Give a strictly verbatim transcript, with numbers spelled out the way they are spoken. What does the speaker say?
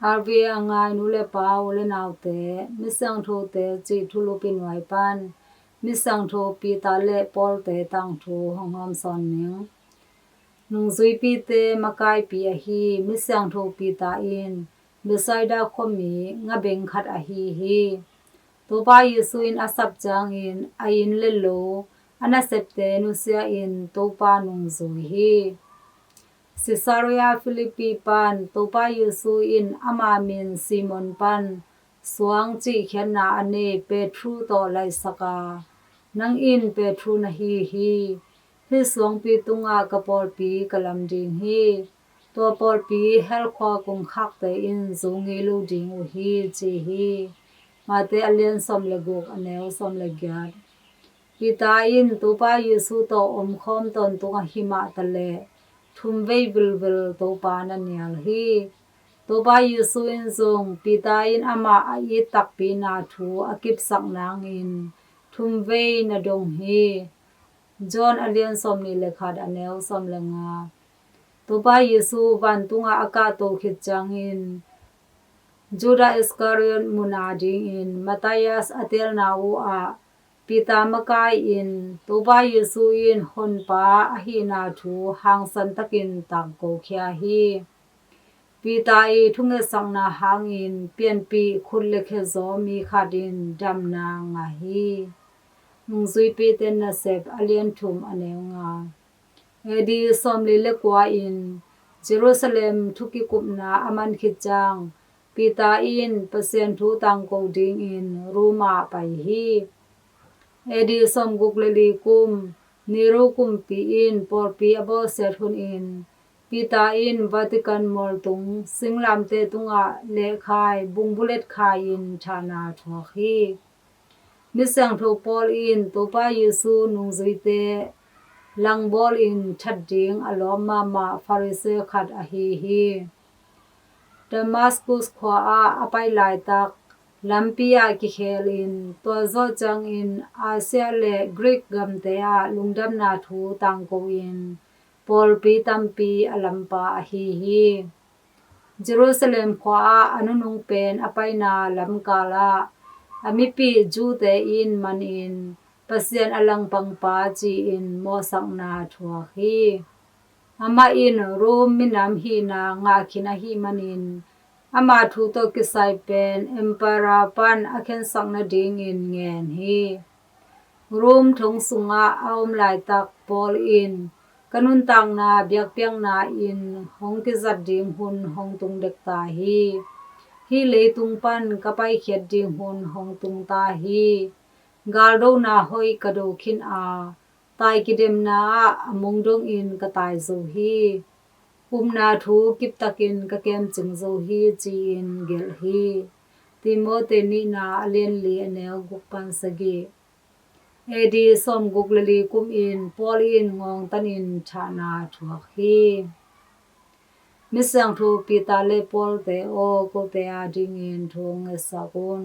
R V A a ngai nu le pa, u le naute, Misiangthote cih thulupi nuai pan Misiangtho Peter le Pawlte tangthu hong hawmsawn ning. Nungzuipite makaipi ahi Misiangtho Peter in Bethsaida khuami ngabeng khat ahi hi. Topa Jesu in a sap ciangin a inn le lo, a nasepte nusia in Topa nungzui hi. Caesarea Philippi pan Topa Jesu in ama min Simon pan suang cihkhiatna a nei Petru tawh laihsak a, "Nang in Petru na hi hi. Hih suangpi tungah ka pawlpi ka lam ding hi. Tua pawlpi hell khua kongkhakte in zo ngei lo ding uh hi," ci hi. Mate a lian sawm le guk, a neu sawm le giat. Peter in Topa Jesu tawh omkhawm tawntung ahi mah taleh thumvei vilvil Topa na nial hi. Topa Jesu in zong Peter in amah a it takpina thu a kipsak nangin thumvei na dong hi. John a lian sawm nih le khat, a neu sawm le nga. Topa Jesu vantungah a kahto khit ciangin Judah Iscariot mun a dingin Matthias a telna uh ah Peter makai-in Topa Jesu in Honpa ahihna thu hangsan takin tangkokhia hi. Peter i thungetsakna hangin pianpih khut le khe zaw mi khat in damna ngah hi. Nungzuipite nasep a lian thum, a neu nga. A D sawmli le kua in Jerusalem thukikupna a man khit ciang Peter in Pasian thu tangko dingin Rome ah pai hi. A D sawmguk le li kum, Nero kumpi in pawlpi a bawlsiat hunin Peter in Vatican mualtung singlamteh tungah lehkhai, bungbulet khai-in thahna thuak hi. Misiangtho Paul in Topa Jesu nungzuite langbawlin that ding a lawp mahmah Pharisee khat ahi hi. Damascus khua ah a pai laitak lampi ah kikhelin tua zawh ciangin Asia le Greek gamte ah lungdamna thu tangko-in pawlpi tampi a lampa ahi hi. Jerusalem khua ah a nunung pen a paina lamkal ah a mipih Jew-te in manin Pasian a langpangpa ci-in mawhsakna thuak hi. Amah in Rome minam hihna ngah khin ahih manin ama thu tawh kisai pen Emperor pan a khensak nadingin ngen hi. Rome thong sungah a om laitak Paul in, "Ka nuntakna biakpiakna in hong kizat ding hun hong tung dek ta hi. Hih leitung pan ka paikhiat ding hun hong tung ta hi. Galdona hoih ka do khin a, tai kidemna ah a mong dongin ka tai zo hi. Upna thu kiptakin ka kemcing zo hi," ci-in gelh hi. Timoti nihna a lian li, a neu guk pan sagih. A D sawmguk le li kumin Paul in ngawngtanin thahna thuak hi. Misiangtho Peter le Pawlte aw, kote adingin thu hong ngetsak un.